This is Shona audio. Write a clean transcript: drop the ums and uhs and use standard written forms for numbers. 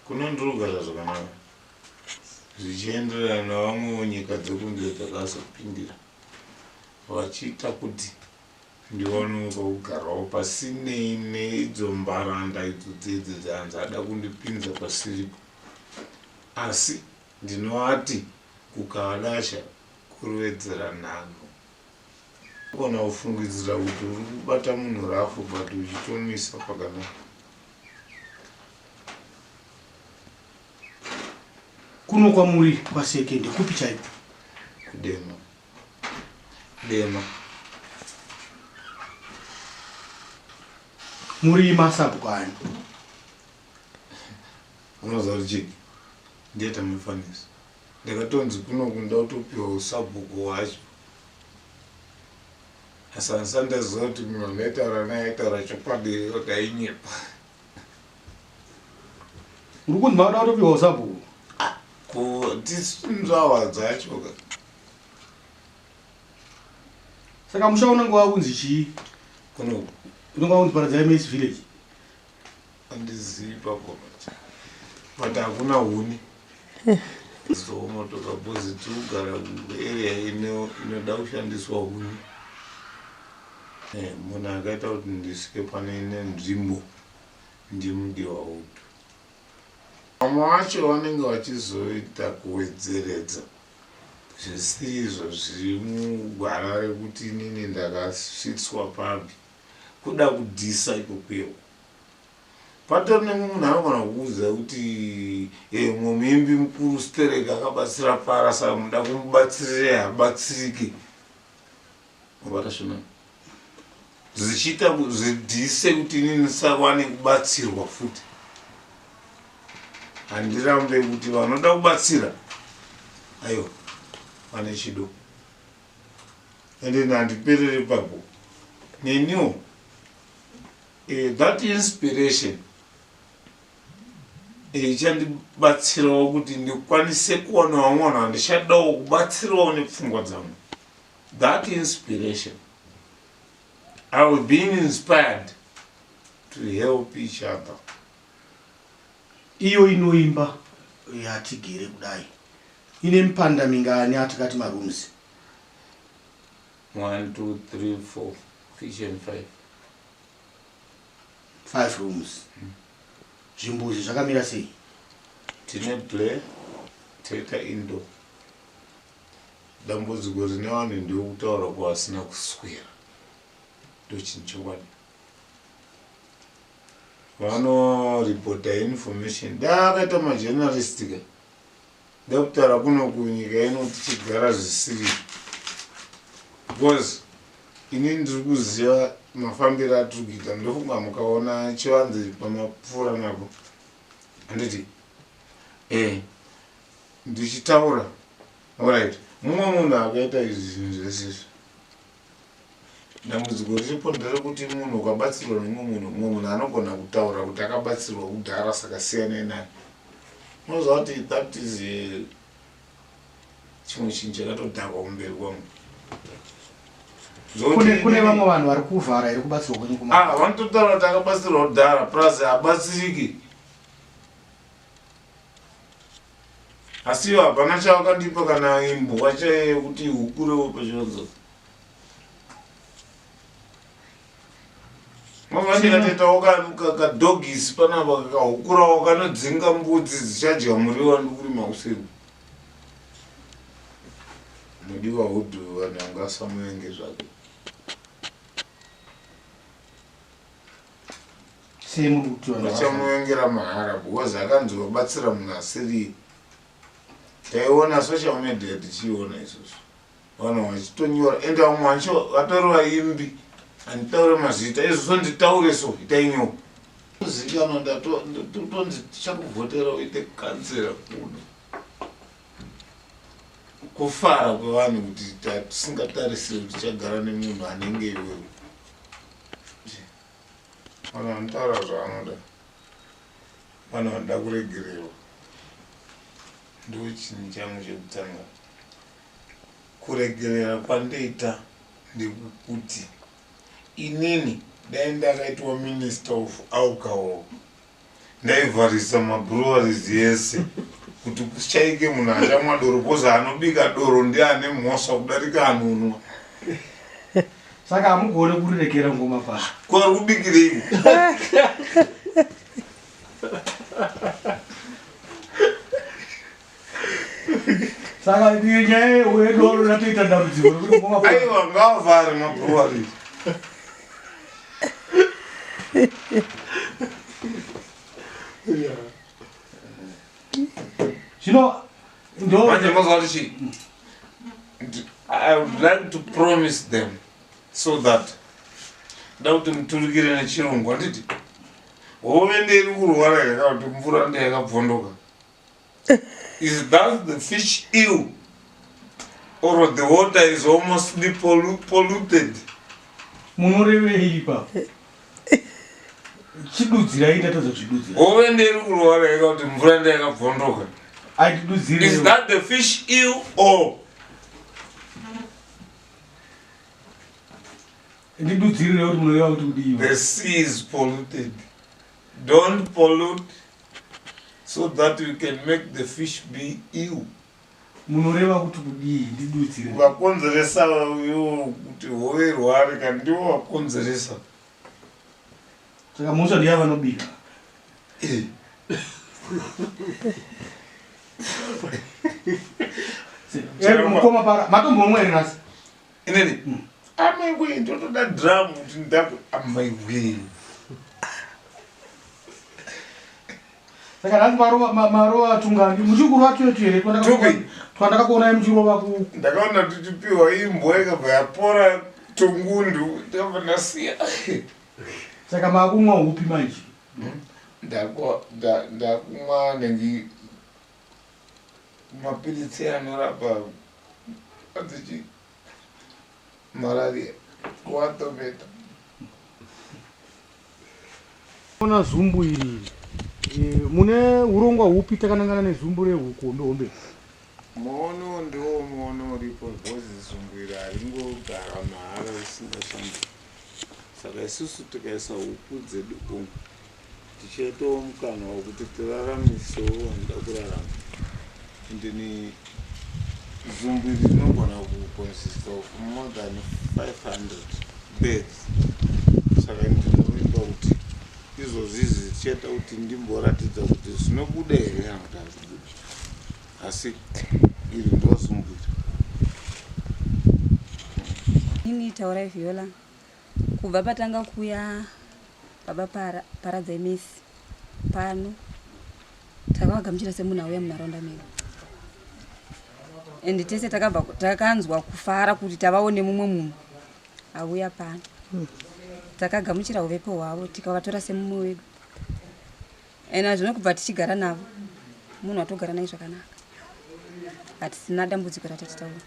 Kuno ndiri kugara zvakanaka zvichienderana nevamwewo nyika dzekunze dzakazopindira vachiita kuti ndiwanewo pekugarawo pasinei neidzo mbaranda idzo dzedze dzaanzi ada kundipinza pasiripo. Asi ndinoati kukavadasha kurovedzera nhanho. Unogona kufungidzira kuti uri kubata munhu rafu but uchitomuisa pakanaka. Kuno kwamuri kwaSeke ndekupi chaiko? Kudema. Dema. Muri masabhuku ani? Unoziva kuti chii? Ndiye tamufanisi. Ndakatonzi kunoku ndakutopiwa usabhuku hwacho. Asi handisati ndaziva kuti munhu andaitaura naye aitaura chokwadi here kuti ainyepa. Uri kunzi makuda kutopiwa usabhuku? Ko tisu nzvawa dzacho ka. Saka musha unenge wakunzi chii? Kunoku. Unenge wakunzi Paradzai Maize Village. Handizivi ipapo but hakuna huni. Zomotoka bhozi tiri kugara kuarea inoda kushandiswa huni. Eh, munhu akaita kuti ndisvike pane ine nzvimbo ndimudiwa utu. Vamwe vacho vanenge vachizoita kuwedzeredza zvisirizvo zviri mugwara rekuti inini ndakasvitswa papi kuda kudhisa ikokuyo. Patori nemumwe munhu anogona kukuudza kuti eh, mumwe muimbi mukuru sterek akabatsira para saka muda kumubatsirirei habatsirike. Wabata shona? Zvichiita zvidhise kuti inini ndisawane kubatsirwa futi. Handirambe kuti vanoda kubatsira aiwa vane chido. Ende handiperere ipapo. Neniwo eh, that inspiration eh, ichandibatsirawo kuti ndikwanise kuwana vamwe vanhu vandichadawo kubatsirawo nepfungwa dzangu. That inspiration I will be inspired to help each other. Iyo inoimba yatigere kudai ine mipanda mingani atikati marooms? 1 2 3 4 kitchen 5. 5 rooms. Zvimbuzi zvakamira sei? Tine blair, toita indoor. Dambudziko rine vanhu ndekutaura kwavasina kuswera ndochinhu chokwadi. Vanoripota information dai akaita majournalist ka ndakutaura kuno kunyika ino tichigara zvisiri because ini ndiri kuziva mafambiro atiri kuita ndofunga mukaona chivanze pamapfuura napo handiti eh ndichitaura Alright. Mumwe munhu akaita izvi zvinhu zvese izvi. Dambudziko riripo nderekuti munhu ukabatsirwa nemumwe munhu, mumwe munhu anogona kutaura kuti akabatsirwa kudhara saka siyanai naye. Unoziva kuti that is a chimwe chinhu chakatodhakwa kumberi kwangu. Kune kune vamwe vanhu vari kuvhara here kubatsirwa kwenyu kuma? Ah, vanototaura kuti akabatsirwa kudhara plus habatsiriki. Asi ivo hapana chavakandipa kana imbwa chaiyo yekuti ihukurewo pachivanze. Mama ndikatoitawo kadhogisi panapa kakahukurawo kanodzinga mbudzi dzichadya muriwo wandiri kurima usiku. Mudiwa hudhu vanhu vangasamuvenge zvake. Sei muri kuti vanhu Vachamuvengera mahara because akanzi wabatsira munhu asiri taiona social media tichiiona isusu vanhu vachitonyora ende vamwe vacho vatori vaimbi handitaure mazita izvozvo nditaure so itai nyoka zikanwa ndatotonzi tichakuvhotera uite kansera kuno kufara kwevanhu kuti tisingatarisire kuti tichagara nemunhu anenge iwewe Vanhu vanotaura zvavanoda. Vanhu vanoda kuregererwa. Ndochinhu changu chekutanga. Kuregerera kwandoita ndekukuti inini dai ndakaitwa minister of alcohol. Ndaivharisa mabreweries yese kuti kushaike munhu achamwa doro because anobika doro ndiye ane mhosva kudarika anonwa. Saka hamugone kurirekera ngoma pano. Ko ari kubikirei? Saka iyo nyaya yedoro ratoita dambudziko rekuti ngoma pano. Aiwa ngavhare mabreweries. Zvino ndo Manje mazuva kuti chii? I would like to promise them so that nda kuti muturikire nechirungu handiti hove ndiri kurwara here kana kuti mvura ndeyakabvondoka is that the fish ill or the water is almost polluted Munorevei ipapo? Chidudzirai ndatadza kuchidudzira. Hove ndiri kurwara here kana kuti mvura ndeyakabvondoka Aitidudzire. Is that the fish ill or Ndidudzirire kuti munoreva kuti kudii. The sea is polluted. Don't pollute so that you can make the fish be ill. Munoreva kuti kudii? Ndidudzire. Vakonzeresa iwo kuti hove irware kana ndivo vakonzeresa. Saka mhosva ndiya vanobika. Eh. Eh, mukoma para matombomwa here nhasi? Inini? Amai wee ndotoda drum kuti ndaku amai wee. Saka nhasi marova marova tungani muchiri kurova tuye tuye here Tupi. twandakakuonai muchirova ku Ndakaona tichipiwa imbwa ikabva yapora tungundu ndakabva ndasiya. Saka makumwa upi manje? Ndakumwa nengi mapiritsi anorapa adzichi malaria kuatometa. Ona zumbu iri e, mune urongwa hupi takanangana nezumbu rehuku hombe hombe? Muono ndiwo muono uripo because zumbu iri haringogara mahara risingashandi. Saka isusu tikaisa huku dzedu umu tichaitawo mukana wekuti tiraramisewo vanoda kurarama. Ndini zumbu iri rinogona kuconsista of more than 500 beds. Saka ndinovimba kuti izvozvi izvi zvichaita kuti ndimboratidza kuti zvinobuda here kana kuti hazvibudi. Asi iri ndozumbu iri. Ini Taurai Viola kubva patanga kuuya baba para, Paradzai Messi pano takavagamuchira semunhu auya munharaunda medu and tese takabva takanzwa kufara kuti tavawo nemumwe munhu auya pano. Takagamuchira uvepo hwavo tikavatora semumwe wedu and azvino kubva tichigara navo munhu atogara naye zvakanaka hatisina dambudziko ratati taona.